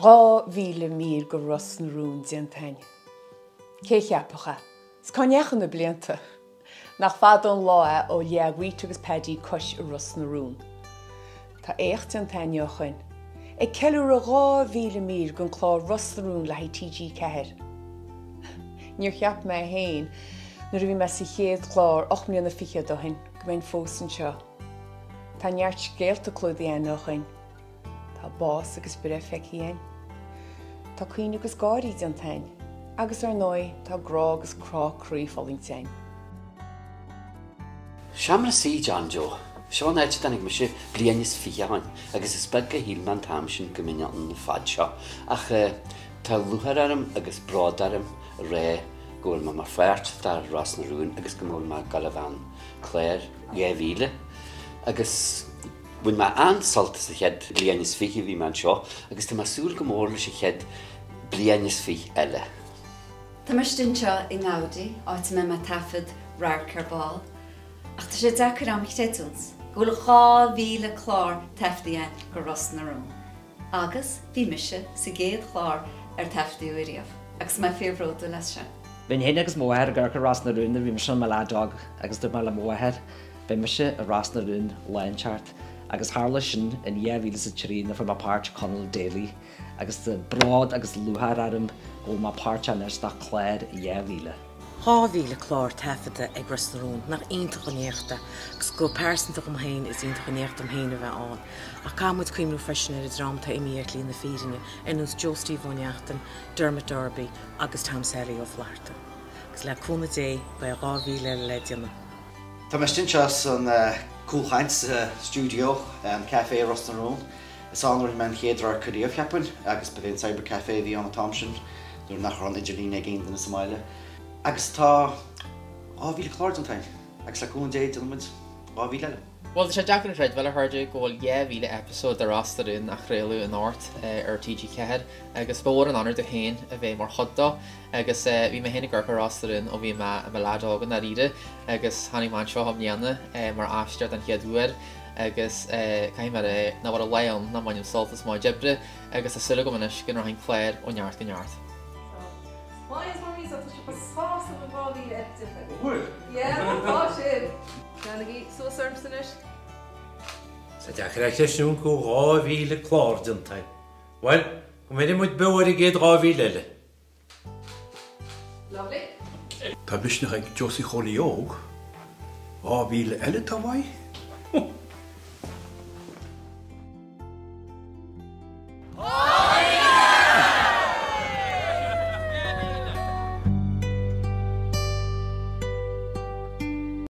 2,000 mír de Ros na Rún déanta againn. Cé a cheapfadh é? 'S cá ndeachaigh na blianta? Nach fada an lá é ó leag Rita agus Paddy cois i Ros na Rún. Tá éacht déanta againn ó shoin. Ag ceiliúradh 2,000 mír den chlár Ros na Rún le haghaidh TG4. Níor cheap mé féin nuair a bhí mé sa chéad chlár 8 mbliana fichead ó shin go mbeinn fós anseo. Tá neart scéalta clúdaithe againn ó shoin. Tá bás agus breith feicthe againn. Tá caoineadh agus gáirí déanta againn. Agus ar ndóigh, tá grá agus crá croí fulaingte againn. Seomra Suí John Joe. Seo an áit a dtáinig mise bliain is fiche ó shoin agus is beag a shíl mé an t-am sin go mbeinn ann an fad seo ach tá lúcháir orm agus bród orm a rá go bhfuil mé mar pháirt de Ros na Rún agus go bhfuil mé ag gabháil a bheith ann clár 2000 agus Bhain mé an-sult as an chéad bliain is fiche a bhí mé anseo agus tá mé ag súil go mór leis an chéad bliain is fiche eile. Tá mé istigh anseo i nGaudi, áit a mbeidh mé ag taifead Radharc ar Ball, ach tá sé deacair a'm a chreidiúint go bhfuil 2,000 clár taifeadta againn de Ros na Rún. Agus bhí mise sa gcéad chlár ar taifeadadh ariamh, agus mé fíorbhródúil as sin. Bhínn féin agus mo mháthair ag amharc ar Ros na Rún nuair a bhí mise i mo leaid óg agus dúirt mé le mo mháthair, Beidh mise i Ros na Rún lá inteacht agus tharla sin in 2003 nuair a fuair mé páirt Conall Daly agus tá bród agus lúcháir orm go bhfuil mé páirteach anois de chlár 2000. 2,000 clár taifeadta ag Ros na Rún, nach iontach an éacht é? Agus go pearsanta dhom féin, is iontach an éacht dom féin a bheith ann. Ach caithfidh muid cuimhniú freisin ar an dream atá imithe ar shlí na fírinne, ar nós Joe Steve Ó Neachtain, Dermot Darby agus Tom Sally Ó Flatharta. Agus le cúnamh Dé, beidh 2,000 eile le déanamh. Tá mé istigh anseo san Cúlchaint sa stiúideo, an café i Ros na Rún. Is ann a rinne mé an chéad radharc ariamh, cheapfainn, agus ba é an cyber café a bhí ann an t-am sin, nuair nach raibh an idirlíon ag aon duine sa mbaile. Agus tá 2,000 clár déanta againn, agus le cúnamh Dé déanfaidh muid 2,000 eile. Bhuel, tá sé deacair a chreidbheáil, a chairde, go bhfuil 2,000 eipeasóid de Ros na Rún á chraoladh anocht ar TG4 agus ba mhór an onóir domh féin a bheith mar chuid dó agus bhí mé féin ag amharc ar Ros na Rún ó bhí mé i mo leaid óg i ndáiríre agus tháinig mé anseo i mbliana mar aisteoir den chéad uair agus caithfidh mé a rá nach bhfuil lá ann nach mbainim sult as mo chuid oibre agus tá súil agam anois go rachaidh an clár ó neart go neart. Maith tá sibh sásta go bhfuil 2,000 eip déanta agaibh. Bhfuil? Yeah, tá sibh! Leanaigí suas ormsa anois. Tá sé deacair a chreidiúint go bhfuil 2,000 clár déanta againn. Bhuel, go mbeire muid beo ar an gcéad 2,000 eile. Lovely. Tá misneach ag Josie Chóilí Óg, 2,000 eile atá uaidh?